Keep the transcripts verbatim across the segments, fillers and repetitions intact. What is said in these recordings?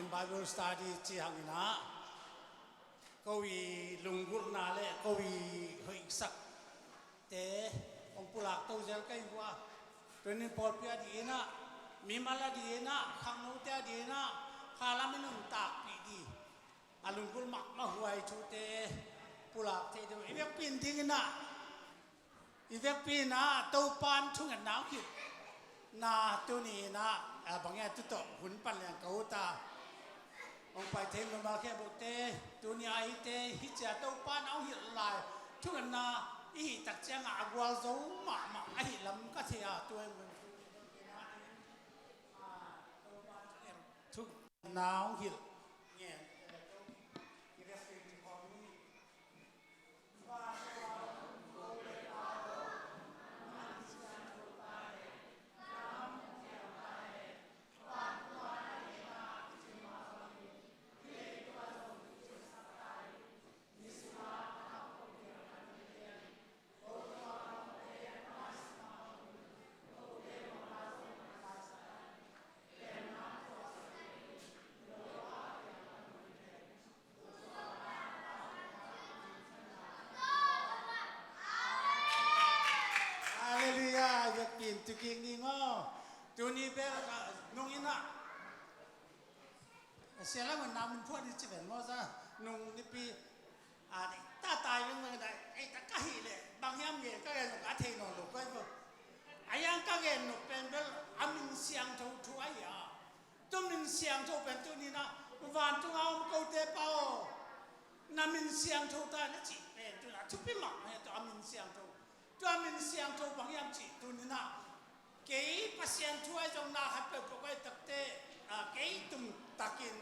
Bible study ci hang in ah, ko i lunggulhna le ko i hoihsak te hong pulak to zel ka hi uh a, tunin pawlpi a dih in ah, mimal a dih in ah, khangnote a dih in ah, khalam in hong takpih dih a lunggulh mahmah huai thute pulak thei ding i vekpi in ding in ah, i vekpi in ah Topan thungetna hong hilh na tuni in ah, a bang hiam tu tawh hun pan leng ka ut a, hong pai thei mimal khempeuhte, tuni a hite hi cia Topan a hong hilh lai thungetna i hih tak ciangah a gualzo mahmah ahi lam ka thei a, tua in mun tuni in ah, a, Topan thungetna hong hilh ngen Halleluiah, i vekpi in tu kik ni maw. Tuni bel, ah, nung in ah, a sia lam in na mun phuan i ci ven maw sa, nung nipi, a, ta tai veng veng dai, ei ta ka hih leh, bang hiam nge ka gen ka thei nawn lo ka hi maw. A hiang ka gen nop pen bel a min siangtho thu ahi a. Tua min siangtho pen tuni in ah, vantung a om kote pa aw, na min siangtho ta na cih pen tuni in ah thupi mahmah hi. Tua a min siangtho, tua a min siangtho bang hiam cih tuni in ah, kei Pasian thu ahi zong na khat peuhpeuh ahi takte, a, kei tum takin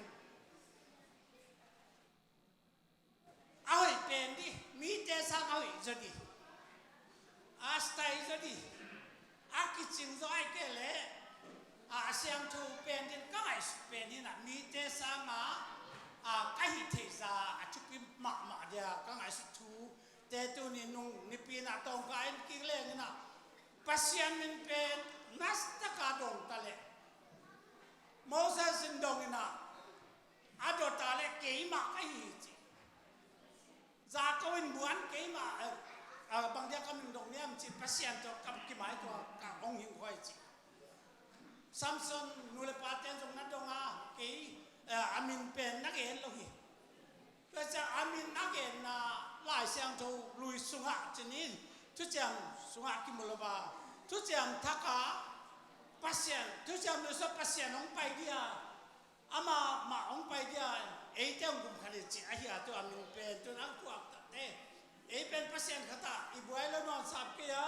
a hoih pen dih, mite sang a hoih zaw dih, a style zaw dih, a kicing zaw ahih kei leh, a, a siangtho pen dih ka ngaihsut pen hi in ah, mite sangah, a, ka hih theih zah a thupi mahmah dih a ka ngaihsut thute tuni nung nipi in ah tawngka in kik leng in ah, Pasian min pen nasataka dong ta leh, Moses in dong in ah, a dawta le keimah ka hi ci. Jakob in buan keimah, eh, ah, bang dia ka min dong niam ci, Pasian tawh ka kimai tua ka hong hing khuai ci. Samson nu le pa ten zong na dong a, kei, eh, a min pen na gen lo hi. Tua ciang a min a genna Lai Siangtho Lui sungah cin in, Thuciam sungah kimu lo a, Thuciam thakah Pasian, Thuciam Lui sungah Pasian hong pai dia, amah mah hong pai dia, eite hong gum khat hi ci ahi a, tua a min pen tu nang puak takte. Ei pen Pasian khatah i buai lo nawn sam kei a,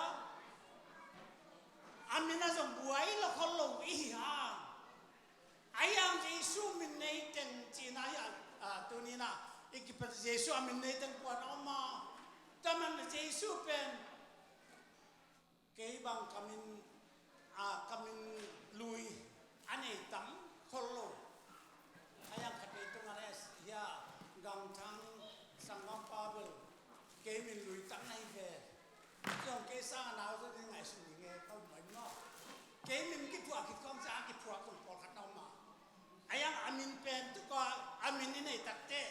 a min a zong buai lo khol lo i hi hang. Ahi hang Jesu min nei teng cihna hi a, a, tuni in ah i kipat Jesu a min nei teng kuan a om a. Tua man Jesu pen kei bang ka min, a, ka min lui a nei tam khol lo. Ahi hang khat vei tungah le hia Gangthang sanggam pa bel kei min lui tam na hi ve. Ciang kei sang a nau zaw ding ngaihsun ding e, ka um mai maw. Kei min kiphuah khit khawng ciang a kiphuak zong pawlkhat na om a. Ahi hang a min pen tu ka, a min i nei takte,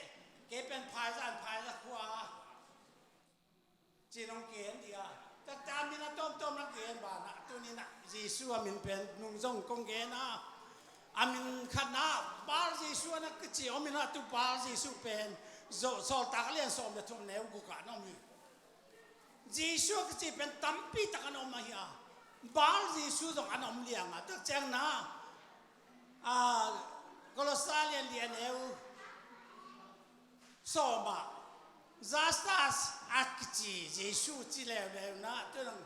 kei pen Phaiza in Phaiza khua ci-in hong gen dih a. Takte a min a tawmtawm na gen banah tuni in ah Jesu a min pen nung zong kong gen a. A min khatna Bar Jesu a na kici om in ah, tu Bar Jesu pen Sawltak a lian sawm le thum neu guk ah na om hi. Jesu a kici pen tampi tak an om ahi a, Bar Jesu zong an om liang a. Tua ciang na, a, Kolosa lian lian neu sawm ah Justus a kici Jesu ci leuleu na, tua nang,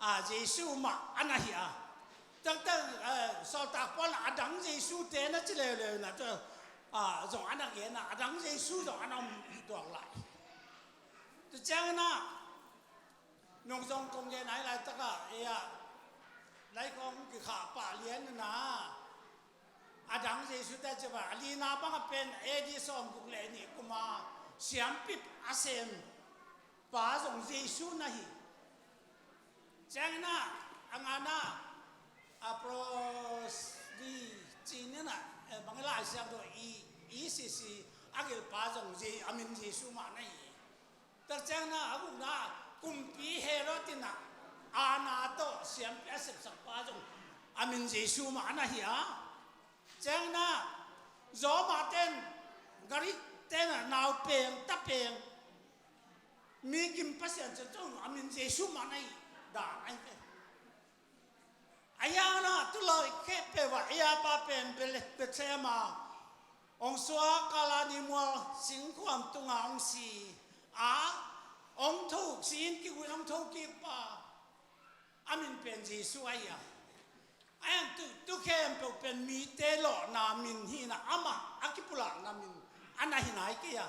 a, Jesu mah a na hi a. Tangtang, a, Sawltak Paul a dang Jesu te na ci leuleu na, tua, a, zong a na gen a, a dang Jesu zong a na om tuak lai. Tua ciang na, nung zong kong gen ai laitak ah, ei ah, lai kong kikhah pah lian na, a dang Jesu te ci a, a lina bang a pen A D sawm guk le nih kum a siampip a sem pa zong Jesu na hi. Ciang na, a ngana, Aphrodite ci-in na, Bang i Lai Siangtho i, i sisi a gilpa zong Je-, a min Jesu mah na hi. Tak ciangin a gukna kumpi Herod in a, Anna tawh siampi a sepsakpa zong a min Jesu mah na hi a. Ciangin a Roma ten, Greek ten a naupeng, tapeng, mi kim pasian ciat zong a min Jesu mah na hi dan ahi ve. A hiang a tu lawi khempeuh ah, a hiang pa pen Bethlehem ah hong suak, Kalvari mual singkhuam tungah hong si a, hong thokik, si in kigui hong thokik pa, a min pen Jesu ahi a. A hiang tu, tu khempeuh pen mite lawhna min hi in a, amah a kipulakna min a na hi nai kei a.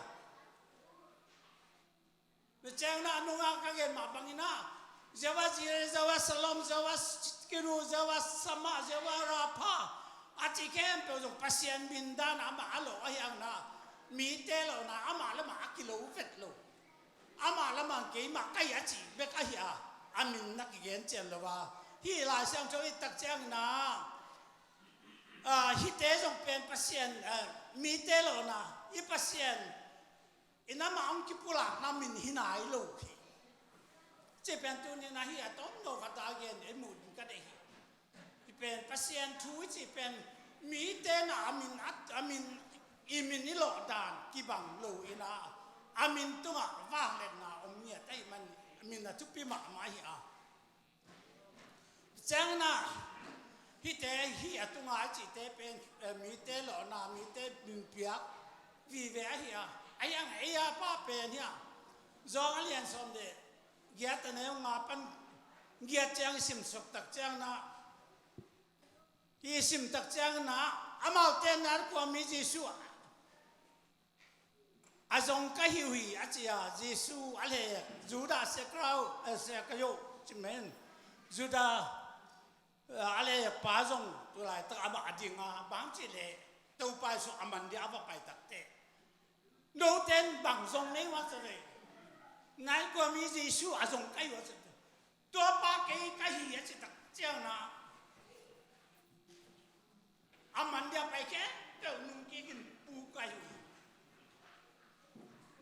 Tua ciangin a nungah ka gen mah bangin a, Jehovah Jireh, Jehovah Shalom, Jehovah Tsidkenu, Jehovah Shammah, Jehovah Rapha, a cih khempeuh zong Pasian min dan amah a lawh ahi hangin a, mite lawhna amah lamah a kilo vet lo. Amah lamah keimah ka hi a cih bek ahi a, a min na kigen cian lo a. Hih Lai Siangtho i tak ciangin a, a, hihte zong pen Pasian, a, mite lawhna i Pasian in amah hong kipulakna min hi nai lo hi. Cih pen tuni-in ahi a, tomno khat a gen ei muh ding ka deih hi. Hih pen Pasian thu i cih pen mite na a min, a, a min, i min i lawh dan kibang lo in a, a min tungah vangliatna om ngiat ahih man min a thupi mahmah hi a. Ciangin a, hihte, hih a tunga a cihte pen, eh, mite lawhna, mite minpiak vive ahi a. A hiang, ei a pa pen hi a. John a lian sawm le giat a neu nga pan giat ciang i simsuk tak ciangin a, i sim tak ciangin a, amaute na kua mi Jesu a a zong ka hi uh hi, a ci a, Jesu a lek, Judah Iscariot, eh, Iscariot, ci men. Judah, eh, a lekpa zong tu laitak amah a ding a, bang ci leh, Topa Jesu a man dia a va pai takte. Noten bang zong nei uh a ci leh, nai kua mi Jesu a zong ka hi uh a ci leh. Tua pa kei ka hi a ci tak ciangin a, a man dia pai khempeuh nung kikin pu ka hi uh hi.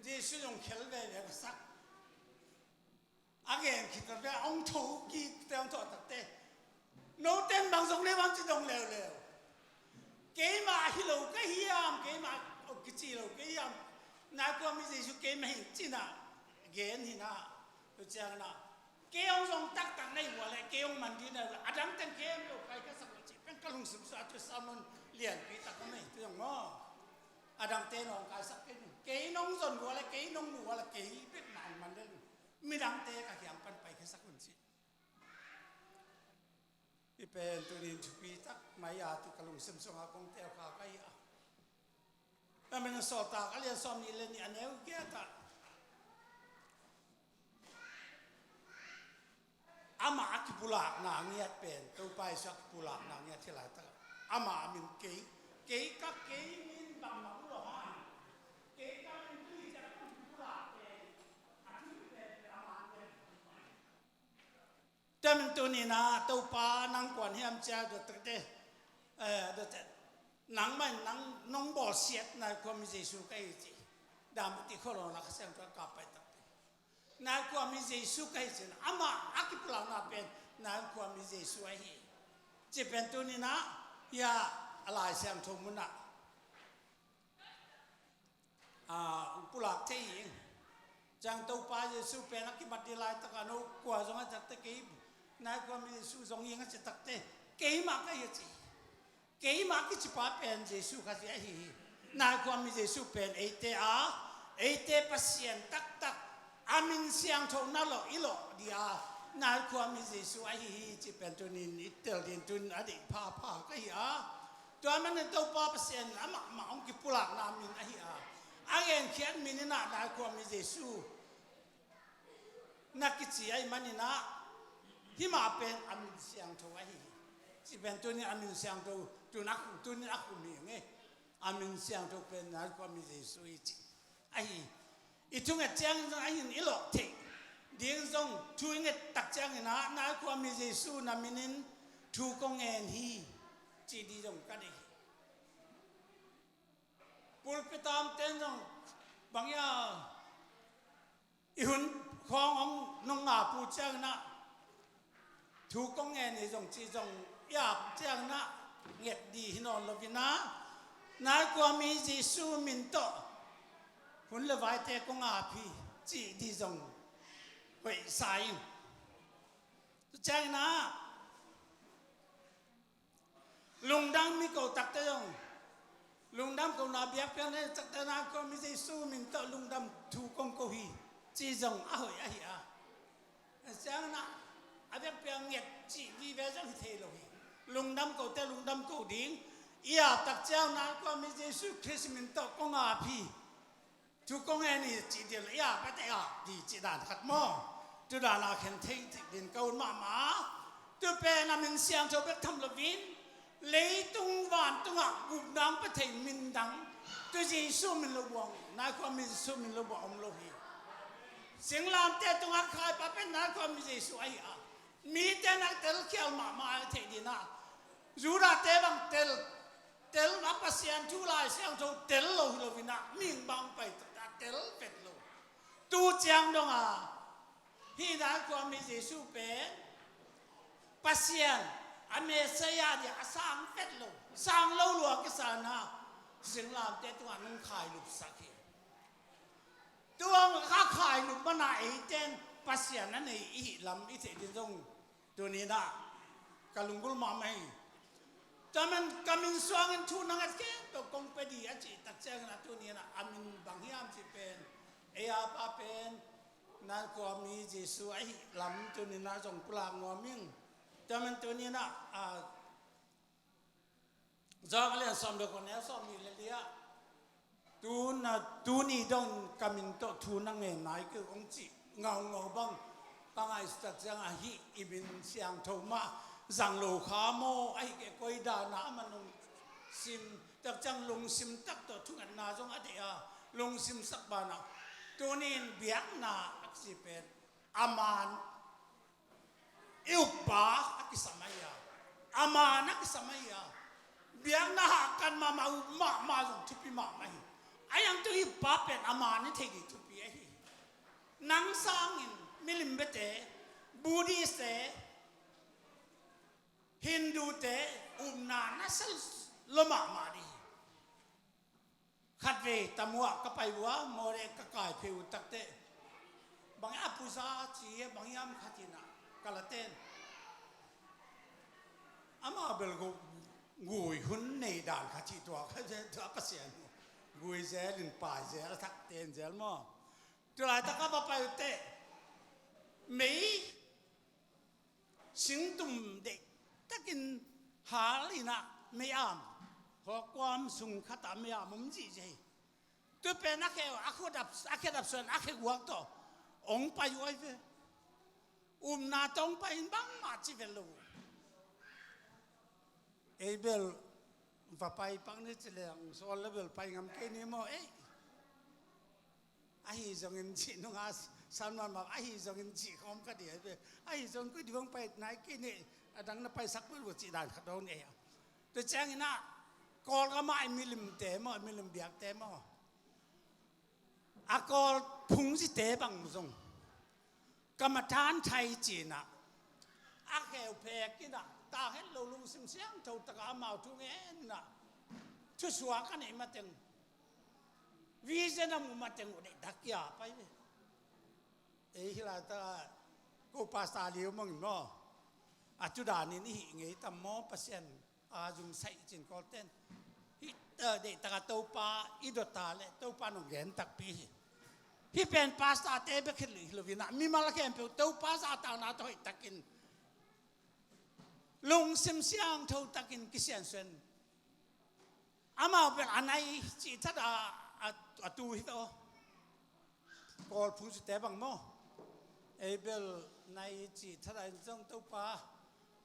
Jesu zong khel veve ka sak. A gen khit veve a hong tho kik te hong thawh takte. Noten bang zong nei uh a ci dong leuleu. Keimah hi lo ka hiam, keimah kici lo ka hiam. Nai kua mi Jesu keimah hi ci-in a gen hi in a. Tua ciangin a, kei hong zong taktak na hi uh a leh, kei hong man ding na hi uh a leh, a dang teng khempeuh pai ka sak un ci pen ka lungsim sungah tu sermon lianpi tak om ei, tu zong maw. A dangte nong kaisak kei un. Kei nong zon uh a leh, kei nong mu uh a leh, kei bek mah hong man den un. Midangte ka kiang pan pai ka sak un ci. Hih pen tuni-in thupi tak mai a, tu ka lungsim sungah kong teel kha ka hi a. Tua manin Sawltak a lian sawmnih le nih a neu giat ah, amah a kipulakna ngiat pen, Topa Jesu a kipulakna ngiat hi laitak ah, amah a min kei, kei ka, kei min bangmah uh lo hang, kei ka min tui ciang kong kipulak pen, a thu pen, pen amah ngiat. Tua manin tuni-in ah, Topa nang kuan hiam ci a, tua takte, eh, tua takte, nangmah in nang nong bawlsiat nai khuami Jesu ka hi ci. Tua manin ti kholong lak a Siangtho a kap pai takte, nai khuami Jesu ka hi ci-in, amah a kipulakna pen nai khuami Jesu ahi. Ci pen tuni-in ah, hia a Lai Siangtho mun ah a, hong pulak thei hi. Ciang Topa Jesu pen a kimat ding laitak ah, no kua zong a takte kei, nai khuami Jesu zong hi ing a ci takte, keimah ka hi a ci. Keimah kici pa pen Jesu Khazih ahi hi. Nai khuami Jesu pen eite a, eite Pasian taktak, a min siangtho na lawh i lawh ding a, nai khuami Jesu ahi hi ci pen tuni-in i tel ding tun a deih phapha ka hi a. Tua manin Topa Pasian amah mah hong kipulakna min ahi a, a genkhiat min in ah nai khuami Jesu na kici ahih manin ah, hih mah pen a min siangtho ahi hi. Ci pen tuni-in a min siangtho, tun a khum, tuni-in a khum hi ing e. A min siangtho pen nai khuami Jesu hi ci ahi. I thunget ciangin zong a hin i lawh theih ding zong thu i nget tak ciangin ah, nai khuami Jesu na minin thu kong ngen hi ci ding zong ka deih hi. Pulpit ah omte zong bang hia, i hun khawng hong nung ngah peuh ciangin ah thu kong ngen hi zong cih zong i ap ciangin ah nget ding hi nawn lo in ah, nai kua mi Jesu min tawh hun le vaite kong ap hi cih ding zong hoih sa ing. Tua ciangin ah lungdam mi ko takte zong, lungdam kona biakpiakna takte, nai kua mi Jesu min tawh lungdam thu kong ko hi cih zong a hoih ahi a. A ciangin ah a biakpiak nget cih vive zong hi thei lo hi. Lungdam kote lungdam ko ding, i ap tak ciang nai kua mi Jesu Khrist min tawh kong ap hi, thu kong ngen hi cih ding, i ap tak ciang ap ding cih dan khat maw? Tua dan a khen thei ding ka ut mahmah. Tua pen a min siangtho bek tham loin leitung vantungah gupna hong pia thei min dang, tua Jesu min lo buang, nai kua mi Jesu min lo buang om lo hi. Singlamteh tungah khaipa pen nai kua mi Jesu ahi a, mite na telkhial mahmah a theih ding ah, Judahte bang tel, tel a, Pasian thu Lai Siangtho tel lo hi lo in ah, mihing bang pai tak a tel vet lo. Tu ciang dong a hih nai kua mi Jesu pen Pasian a Messiah ding a sang vet lo, sang lo lua kisa in ah, singlamteh tungah nong khailupsak hi. Tua a khailupna ah eite in Pasian a nei i hih lam i theih ding zong tuni in ah ka lunggulh mahmah hi. Tua man ka min suangin thu na nget khempeuh kong pia ding a cih tak ciangin ah tuni in ah a min bang hiam cih pen, ei a pa pen nai kua mi Jesu ahi lam tuni in ah zong pulak nuam ing. Tua man tuni in ah, a, John a lian sawm le kua, neu sawmnih le li ah, tu na, tuni dong ka min tawh thu na ngen nai kei un hong cih ngaungau bang ka ngaihsut tak ciang, ahi, i min siangtho mah zang lo kha maw, ahi kei koi dan a amah nong sim tak ciang lungsim tak tawh thungetna zong a deih a, lungsim sak banah tuni in biakna a kici pen a man i uppa a kisam ahi a, a man a kisam ahi a, biakna hahkat mahmah, up mahmah zong thupi mahmah hi. A hiang tu i uppa pen a man i thei ding thupi ahi. Nang sangin milim biate, Buddhist te, Hindu te upna na sel lo mahmah ding hi. Khatvei tamu ah ka pai uh a, Moreh ka kai phei uh takteh, bang a puja ci, bang hiam khat in ah ka la ten. Amau bel gui hun nei dan khat hi tua, kha tua Pasian uh. Gui zel in pai zel, a thak ten zel maw. Tua laitak a va pai uh teh, mei singtum deih takin hal in ah mei-am, hawkkuam sung khat ah mei-am om zihziah hi. Tua pen a khe, a khe dap, a khe dap suan, a khe guak tawh hong pai uh ahi ve. Upna tawh hong pai in bangmah ci vet lo uh. Ei bel va pai pak ni ci leng, sawl le bel pai ngam kei ni maw ei. Ahi zongin cih nunga san mahmah, ahi zongin cih khawm ka ding ahi ve. Ahi zong koi ding hong pai nai kei ni, a dang na paisak bel uh cih dan khat hong nei a. Tua ciangin ah, Kawlgam ah i milimte maw, i milim biakte maw, a Kawl phungzite bang zong Kamathan Thai ci-in ah, a kheu phek in ah, tang het lo lungsim siangtho tak a amau thu ngen in ah, thusuak a neih mateng, vision a muh mateng uh deihtak kia pai ve. Ei hih laitak ah ko pastor liu mong in maw, a tu danin i hih ngei tam maw, Pasian a zumsaih cin Kawlten. Hih, eh, deihtak a Topa i dot a leh Topa nong gen takpi hi. Hih pen pastorte bek hi lo in ah, mimal khempeuh Topa zahtakna tawh hoih takin, lungsim siangtho takin kisiansuan. Amau bel a nai cih that a, a, a tu hi tawh. Kawl phungzite bang maw, ei bel nai cih that a in zong Topa,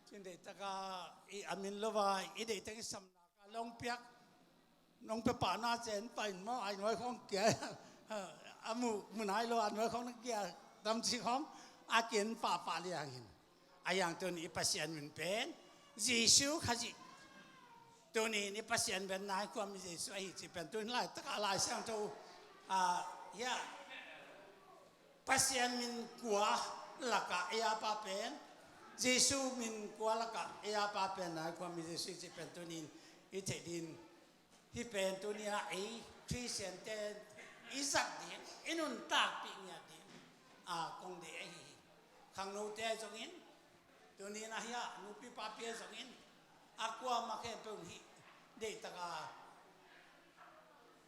cin deihtak a i a min lo a, i deihtak i samna ka long piak, nong pia pahna cen pai in maw, a nuai khawng kia, a mu, mu nai lo, a nuai khawng na kia, tam ci khawng a kin pahpah liang in. A hiang tun i Pasian min pen Jesu Khazih. Tuni in i Pasian pen nai khuami Jesu ahi cih pen tuni laitak a Lai Siangtho, ah, hiah Pasian min kua lakah ei a pa pen, Jesu min kua lakah ei a pa pen nai khuami Jesu ahi cih pen tuni in i theih ding. Hih pen tuni a ei Khristian te i zat ding, i nuntakpih ngiat ding a kong deih ahi hi. Khangnote ahi zongin, tuni in a hiah nupi papi ahi zongin, a kuamah khempeuh in hih deihtak a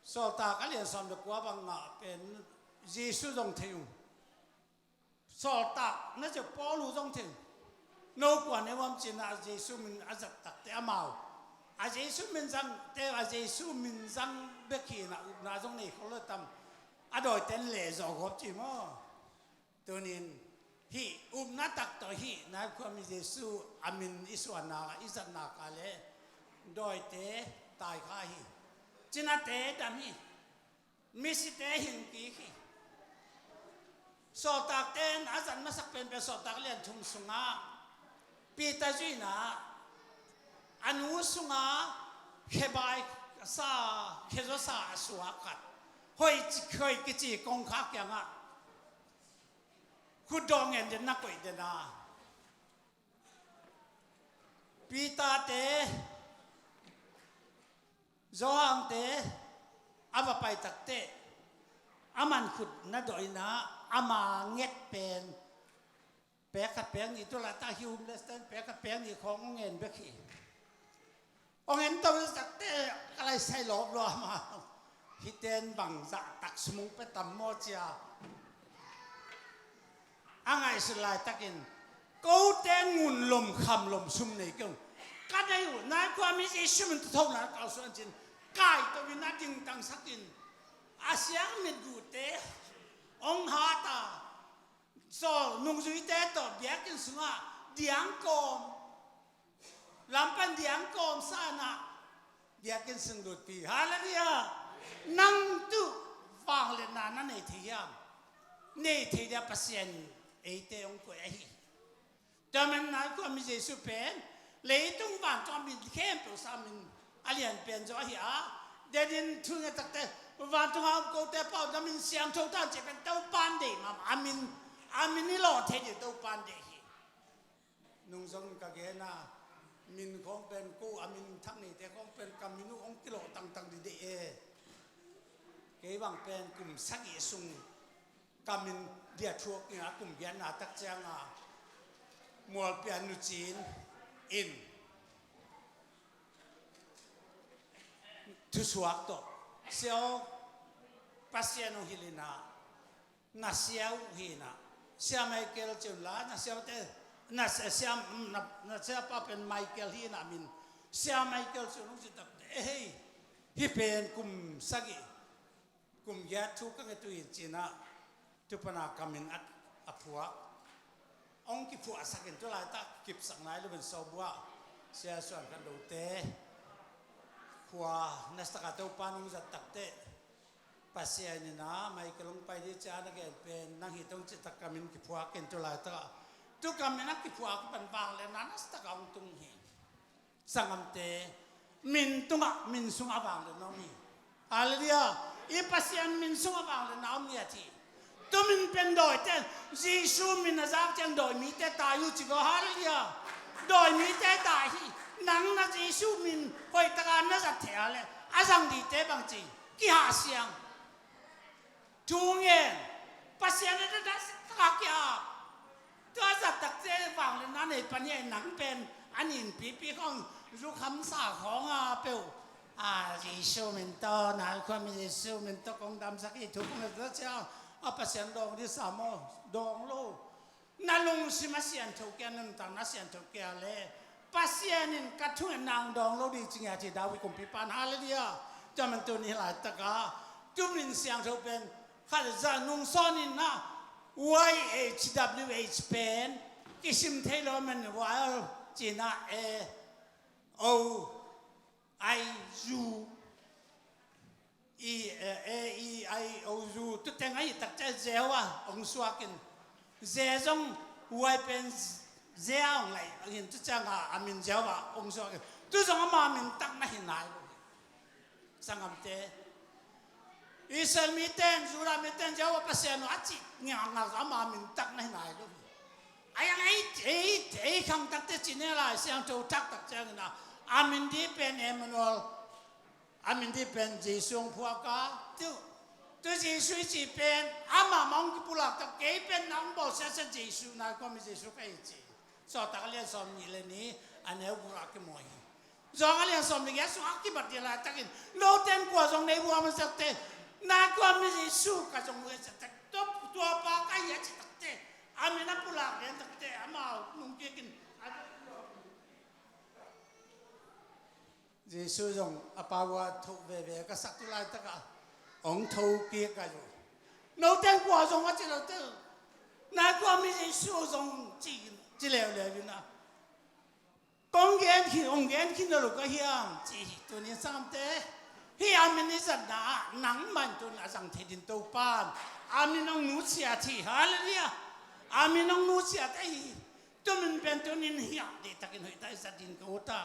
Sawltak a lian sawm le kua bang ngah pen Jesu zong thei ung. Sawltak na ci uh Paul uh zong thei ung. No kua ne uam ci-in a Jesu min a zat takte amau a Jesu min zangte, a Jesu min zang bek hi-in a upna zong nei khol lo tam. A dawite in lehzawh gawp ci maw? Tuni in hih upna tak tawh hih nai khuami Jesu a min i suanna, i zatna ka le dawite tai kha hi. Cinate dam hi. Misite hing kik hi. Sawltakte in a zat masak penpen Sawltak lian thum sungah Peter zuihna a nu sungah khebai sa, khezaw sa a suak khat, hoih ci, hoih kici kongkhak kiangah khutdawh ngen den na koih den a, Peter te, Johan te a va pai takteh, a man khut na dawh in a, ama nget pen pek khat pek nih, tu laitak hih homeless ten pek khat pek nih khawng hong ngen bek hi. Hong en to takteh ka lai sai lawp lua ma. Hih ten bang zah tak sum hong pia tam maw cia a ngaihsut laitakin, kote ngun lom kham lom sum nei kei ung. Ka nei uh, nai khuami Jesu min tho na kau suan cin, kai to in a dingtangsakin, a siang mitgute hong hat a, sawl nungzuite tawh biakinn sungah diang kawm, lampan diang kawm sa-in a biakinn sung lutpi. Halleluiah. Nang tu vangliatna na nei thei hiam? Nei thei dia Pasian eite hong koih ahi. Tua man nai khuami Jesu pen leitung vantung a min khempeuh sa min a lian pen zaw ahi a, denin thu nget takteh vantung a om kote pau na min siangtho tan ci pen Topan deih mah, a min, a min i lawh thei ding Topan deih hi. Nung zong ka gen a, min khawng pen ko a min thak neite khawng pen ka min uh hong kilawh tangtang dih deih e. Kei bang pen kum sagih sung ka min dia thuak in a, kum giatna tak ciang a Mualpian Nu Cin in thusuak tawh, Sia aw, Pasian hong hilh in a, na sia uh hi in a, Sia Michael ci un la, na sia uh te, na sia, sia, na, na sia pa pen Michael hi in a min, Sia Michael ci un hong ci takteh, eh hei, hih pen kum sagih, kum giat thu ka nget uh hi ci-in a, tu pan a ka min a, a phuak. Hong kiphuahsak in tu laitak kipsak nai lo in sawbuah, sia suan khat lote khua na sa tak a Topan hong zat takteh, Pasian in a, Michael hong pai ding ci-a na gen pen nang hi tong cih tak ka min kiphuak in tu laitak a, tu ka min a kiphuak pan vangliatna na sa tak a hong tung hi. Sanggamte, min tungah, min sungah vangliatna om hi. Halleluiah. I Pasian min sungah vangliatna om ngiat hi. Tu min pen dawite, Jesu min a zak ciang dawi mite tai uh ci ko. Halleluiah. Dawi mite tai hi. Nang na Jesu min hoih taka na zat thei a leh, a zang dite bang ci, kihahsiang. Thu ngen, Pasian a dada sik taka kia. Tua zahtak ciang vangliatna nei pan hi a, nang pen a nin pipi khawng, zu khamsa khawng a peuh a, Jesu min tawh, nai khuami Jesu min tawh kong damsak hi, thu kong nget ciang a, Pasian dawng ding sa maw? Dawng lo. Na lungsim a siangtho kei a, na nuntakna a siangtho kei a leh, Pasian in ka thungetna hong dawng lo ding ci ngiat hi David kumpipa in. Halleluiah. Tua man tuni laitak a tu min siangtho pen khat za nung sawn in a, Y H W H pen kisim thei lo man, Y ci-in a, A O I U, I, eh, A E I O U, tu teng ahih tak ciang Jehovah hong suak in, Je zong Y pen Je a hong laih in, tu ciang a, a min Jehovah hong suak in, Tu zong ama mintak na hi nai lo hi. Sanggamte, Israel mite in, Judah mite in Jehovah Pasian aw a cih ngialngial zong ama mintak na hi nai lo hi. A yang ei, ei, ei khangtakte cih ne Lai Siangtho thaktak ciangin a, a min ding pen Emmanuel, a min ding pen Jesu hong phuak a, tu, tu Jesu i cih pen amah mah hong kipulak tak, kei pen na hong bawlsiasia Jesu, nai kua mi Jesu ka hi ci. Sawltak a lian sawm nih le nih, a neu guk ah kimu hi. John a lian sawm le giat sung a kibat ding laitakin, note in kua zong nei bua man sakte, nai kua mi Jesu ka zong mu sakte, tua, tua pa ka hi a ci takte, a min a pulak lian takte, amau nungkikin a Jesu zong a pa ua thoh veve ka sak tu laitakah hong tho kik ka hi uh. Note in kua zong a ci lote, nai kua mi Jesu zong ci, ci leuleu in a, kong gen khin, hong gen khin lo ka hiam ci hi. Tuni sanggamte, hih a min i zatna ah nangmah in tun a zang thei ding Topa in a min hong nusiat hi. Halleluiah. A min hong nusiat ahi hi. Tu min pen tunin hiah dihtakin hoihtak i zat ding ka ut a.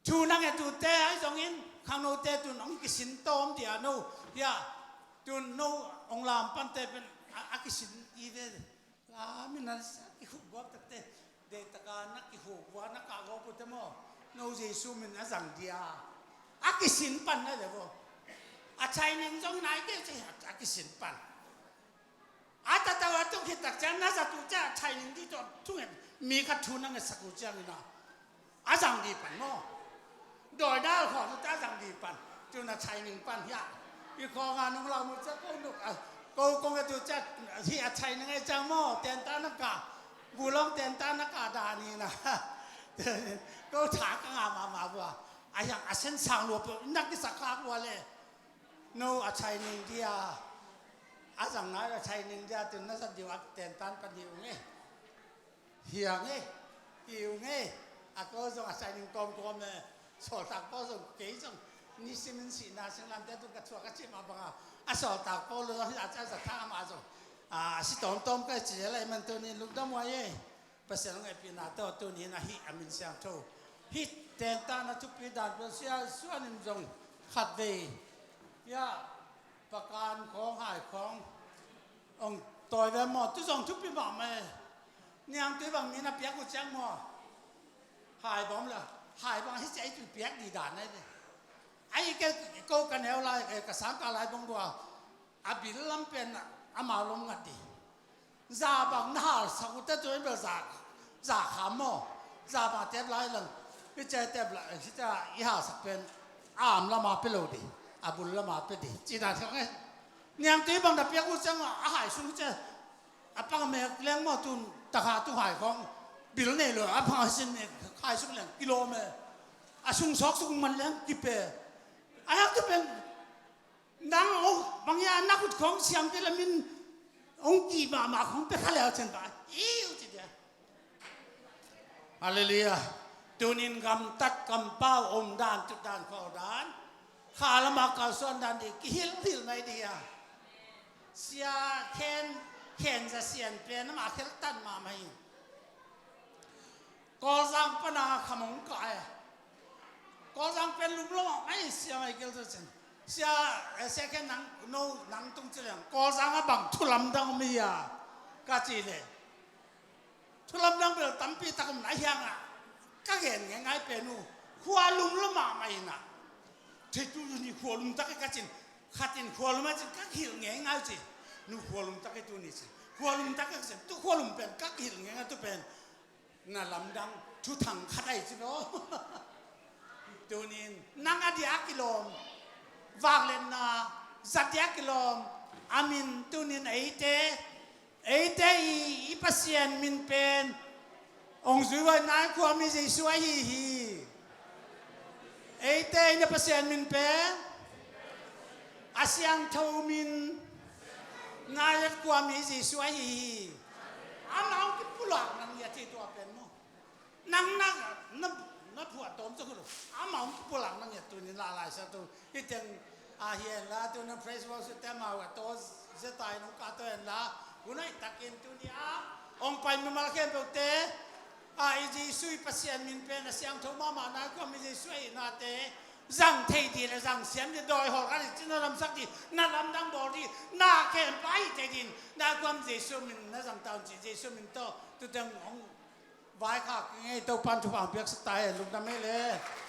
Thu na nget ute ahi zongin khangnote tun hong kisin tawm dia no. Hiah tun no hong lam pante pen a, a kisin i ve. Lam in a kihuh guak takte, deitaka na kihuh guak, na kah guak ute maw, no Jesu min a zang dia. A kisin pan na le vo. A training zong nai kei ci a kisin pan. A tatau a tung khit tak ciang na zat uh ciang a training ding tawh thunget mi khat thu na ngetsak uh ciangin a, a zang ding pan maw? Dawi dal khawng uh ciang a zang ding pan. Tun a training pan hiah. I khawng a nung lau mu ciang ko nuk a, ko kong a tu ciang hi a training a ciang maw? Tenta na ka, gulong tenta na ka dan hi na. Ko tha ka ngah mahmah bua. A hiang a sen sang lua peuh na kisak khak bua le. No a training dia, a zang nai a training dia, tun na zat ding uh a tentan pan hi ung e. Hi ung e. Hi ung e. A ko zong a training kawmkawm e. Sawltak pawl zong kei zong nisimin sihna singlamteh tun ka thuak ka cih mah banga, a sawltak pawl zong hi a, a zat thang amah zong a si tawmtawm ka ci le lai man tunin lungdam huai e. Pasian hong hehpihna tawh tuni in a hih a min siangtho hih tentana thupi dan peuh sia suan in zong khatvei hiah pakan khawng hai khawng hong tawi ve maw? Tu zong thupi mahmah e. Niangtui bang mi na piak uh ciang maw? Hai bawm le hai bang hi ci a i tui piak dih dan ahi ve. A i ke ko ka neu lai, eh, ka sangkah lai bang bua a bil lam pen amau lom ngat dih. Za bang na halsak uh te tu in bel za, za kham maw? Za bang a tep lai lang, i cia tep lai, i cia i halsak pen a am lama pe lo dih, a bul lama pe dih. Ci dan thiang e. Niangtui bang na piak uh ciang a hai sung cia a pang mek leng maw, tun takha tu hai khawng bil nei lo a pang a sin mek hai sung leng kilawm e. A sung sawk sung man leng kipe. A hak tu pen nang hong bang hia na khut khawng siam pi lamin hong kih mahmah khawng pe kha leu cen ta. Iu ci dia. Halleluiah. Tunin gamtat kampau om dan, tut dan, khua dan, kha lama kalsuan dan dih kihilhilh mai dih a. Sia Khen, Khen Za Sian pen amah kheltan mahmah hi. Kawlzang pana khamong ka e. Kawlzang pen lum lo mah mai sia mai gel tu cin. Sia, eh, sia khen nang, no, nang tung ci leng Kawlzang a bang thu lamdang om hia ka ci le. Thu lamdang bel tampi tak om na hiang a. Ka gen ngeingai pen uh. Khua lum lo mah mai na. Thei tu ni khua lum tak e ka cin. Khatin khua lum a cin ka hilh ngeingai ci. Nu khua lum tak e tu ni cin. Khua lum tak e ka cin. Tu khua lum pen ka hilh ngeingai tu pen. Na lamdang thuthang khat ahi ci lo. Tunin nang a dia kilawm, vakletna zat dia kilawm, a min tunin eite, eite i, i Pasian min pen hong zui huai nai khuami Jesu ahi hi. Eite i na Pasian min pen a siangtho min nai zat khuami Jesu ahi hi. Amah hong kipulak nang hi a ci tua pen maw? Nang na, na, na phuah tawm cak uh lo. Amah hong kipulak nang hi a tunin la lai sa tu. Hi teng a hi en la tu nang praise worship te amau a taw zeta in hong kah taw en la. Hun a hi takin tuni a hong pai mimal khempeuh te A i Jesu i Pasian min pen a siangtho mahmah, na kuam i Jesu a ihnate zang thei dih le zang siam dih, dawi hawlkhat dih, cina lamsak dih, na lamdang bawl dih, na khempeuh a hih thei dih, na kuam Jesu min na zang ta un ci, Jesu min tawh tuteng hong vaikhak ngei, Topan thupha piaksak ta hen, lungdam ei le.